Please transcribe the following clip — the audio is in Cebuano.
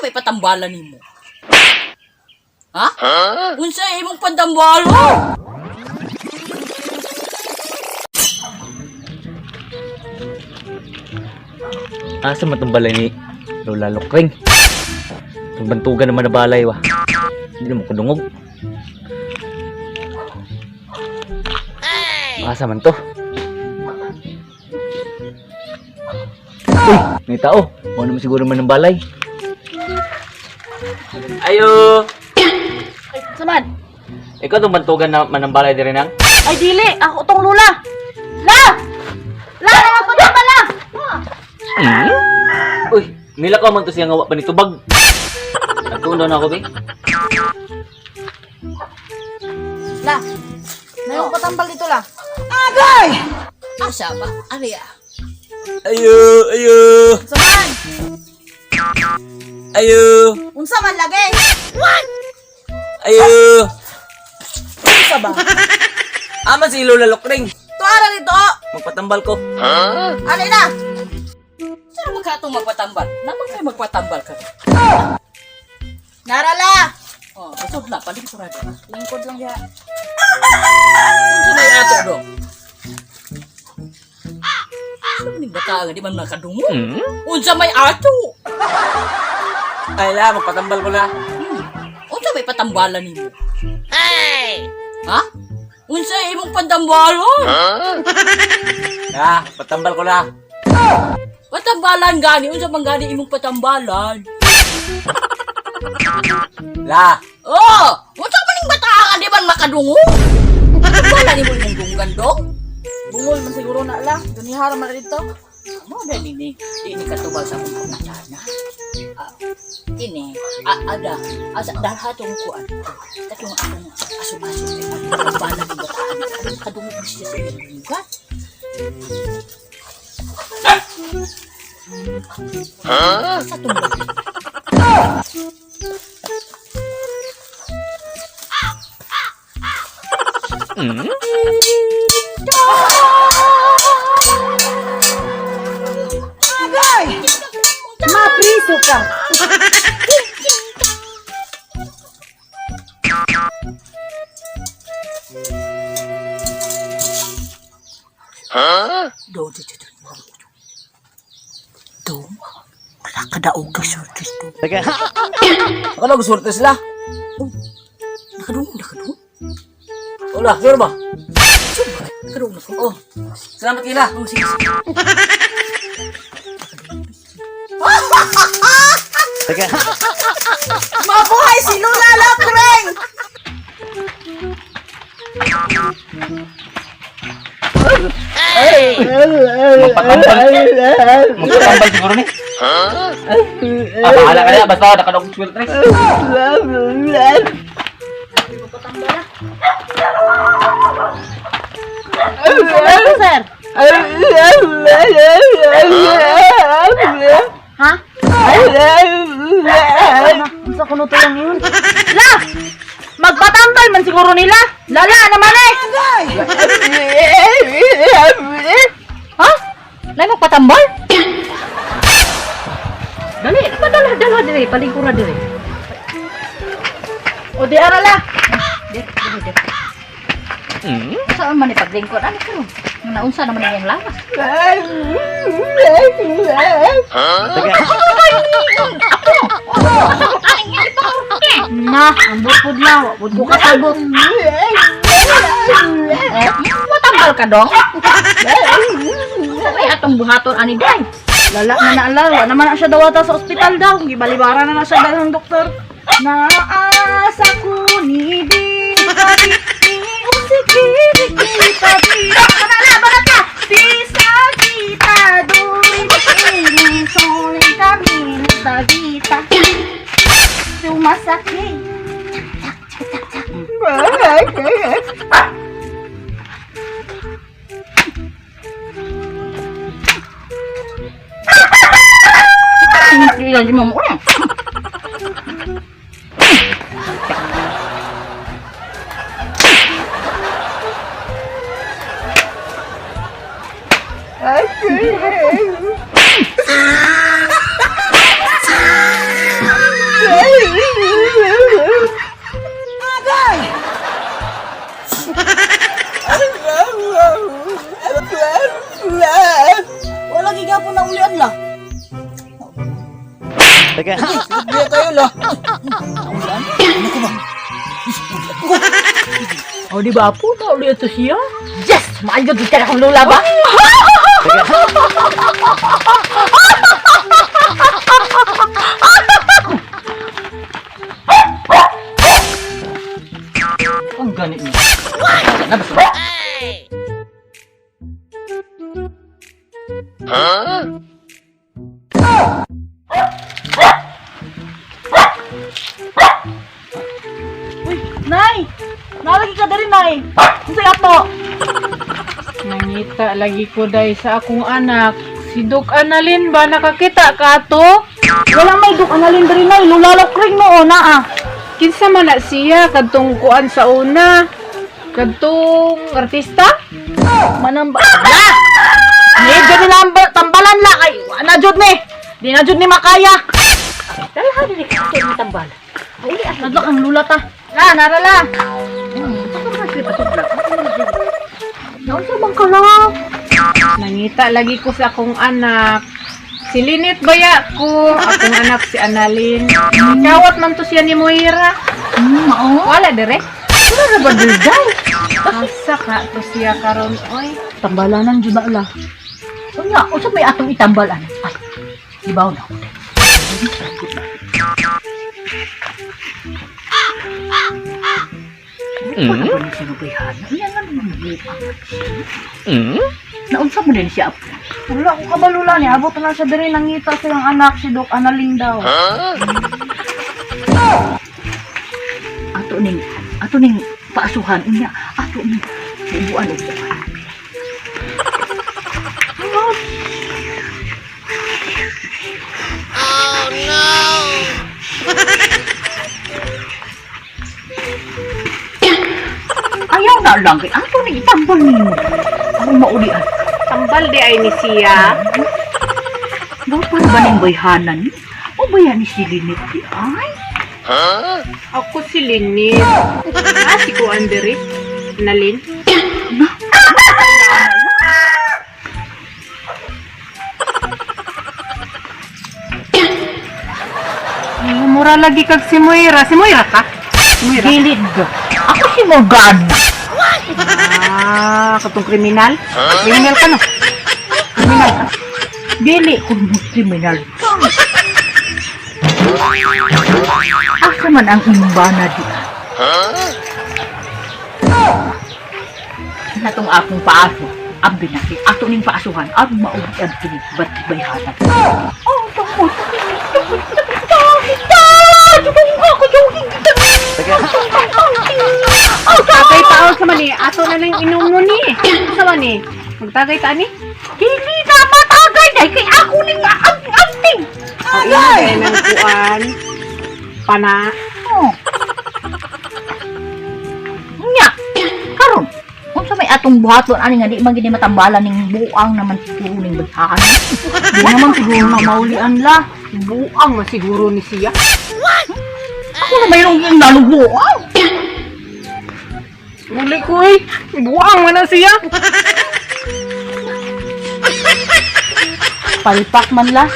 Unsa may patambalan nimo? Ha? Unsa imong pantambalan? Asa man tong balay ni Lola Lokring? Itong bantugan naman na balay wa. Hindi naman ko dungog. Asa man to? Uy, may tao. Mao naman siguro man ng balay. Ayo! Saman. Ikaw tong bantugan na man ng balay diri nang? Ay dili, ako tong lula. La! La, nagpatambal la. Uy, nilakaw man to siya nga wa pa ni tubag. Nagtuon na ako, be. La. Mayroong patambal dito la. Asa ba? Ari ah. Ayo, ayo. Saman. Ayo. Unsa man lagi? Ayo. Unsa ba? Aman si Lola Lokring. Tuara dito. Magpatambal ko. Ali na. Sino man ka itong magpatambal? Naman kayo magpatambal ka. Nara la. Oh, basod la, palingkuran. Lingkod lang diha. Unsa may ato do? Unsa man ning bata nga di man makadungo? Unsa may ato? Ay la, magpatambal ko la. Unsa may patambalan nimo? Hey! Ha? Unsa imong pantambalan? La, patambal ko la. Patambalan gani, unsa man gani imong patambalan? La, Oh, unsa man ning bata nga di man makadungo? Patambalan nimo imong dunggan dong? Bungol man siguro na la. Dunihara man dito. Mo na nini, di ni katubal sa akong pangutana. Ah, kini, ada, asa darha tong kuan. Katong akong aso-aso kay patambalan ning bataan. Kadungog ni siya sa iyang dunggan. Sa tong bata? Mapriso ka. Do, do, do, do, do. Do, wala ka daog ka surtis do. ako na gusto sila. Nakadungog, nakadungog. Wala, sure ba? Sure, nakadungog na ko. Oh, salamat kila. Oh, sige, sige. Mabuhay si Lula Lokreng. Magpatambal. Magpatambal siguro ni. Ah, bahala ka na. Basta nakadog sweltres. Unsa sir? Ha? Unsa kuno to lang yun? La! Magpatambal man siguro nila. Lala naman eh. Ha? Lai magpatambal? Dali, padala dala dire, palingkura dire. O di ara la. Dire, dire, dire. Saan man ni paglingkod ano karon? Naunsa naman ang iyang lawas. Na, ambot pud la, wa pud ko kasabot. Eh, matambal ka dong? Ay, atong buhaton ani day. Lala na na la, wa naman na siya dawata sa ospital daw. Gibalibara na na siya dahil ng doktor. Naasa ko ni di tabi ni usikiri kita di. Bana la, bana ka. Bisa kita duy ini soling kami sa vita. Sumasakit. Hindi mo mo. Teka. Biya kayo la. Ano ko ba? O di ba po na ulit ito siya? Yes! Maayo gid ka na akong lola ba? Ang ganit niya. Na basta. Uy, Nay! Nalagi ka diri, Nay. Unsay ato? Nangita lagi ko day sa akong anak. Si Dok Annalyn ba nakakita ka ato? Wala may duk analin diri, Nay. Lola Lokring no naa. Kinsa man na siya kadtong kuan sa una? Kadtong artista? Manamba. La! Ni jud ni namba tambalan la kay wa na jud ni. Di na jud ni makaya. Dalaha dili ka ato ni tambal. Uli ato. Nadlok ang lula ta. La, nara la. Naunsa man ka la? Nangita lagi ko sa akong anak. Si Linit baya ko, akong anak si Annalyn. Kawat man to siya ni Moira. Mao. Wala dire. Wala ra ba dili? Asa ka to siya karon oy. Tambalanan jud na la. Unya, unsa may atong itambal ana? Ay, ibaw na ako. Mm? Wala siya nabayhan. Unya nga naman buang. Mm? Naunsa mo din siya apo? Wala ko kabalula ni abot na siya diri nangita sa iyang anak si Dok Analing daw. Ato ning paasuhan unya, ato ning bubuan og buwan. Ayaw na lang kay ato ning itambal nimo. Aron maulian. Tambal di ay ni siya. Dapat ba ning bayhanan ni? O bayan ni si Lynette di ay? Ako si Linit. Ah, si kuan diri. Annalyn. Ay, Mura lagi kag si Moira. Si Moira ka? Si Moira. Dili do. Ako si Morgana. Ah, katong kriminal? Kriminal ka no? Kriminal ka. Dili ko mo kriminal. Asa man ang imbana di? Natong akong paaso. Abi na kay ato ning paasuhan aron maulian kini bat bayhanan. Oh, tungkol. Tagay taon sa mani. Ato na lang inom mo ni. Sa mani. Magtagay ta ni. Dili na matagay dahil kay ako ning ang-anting. O, ina ng kuan. Pana. Oh. Nya, karon unsa may atong buhaton ani nga di man gini matambalan ning buang naman siguro ning bayhanan. Di naman siguro na maulian la. Buang man siguro ni siya. Ako na mayroong yung nalubuang. Muli ko eh. Buang man na siya. Palpak man la.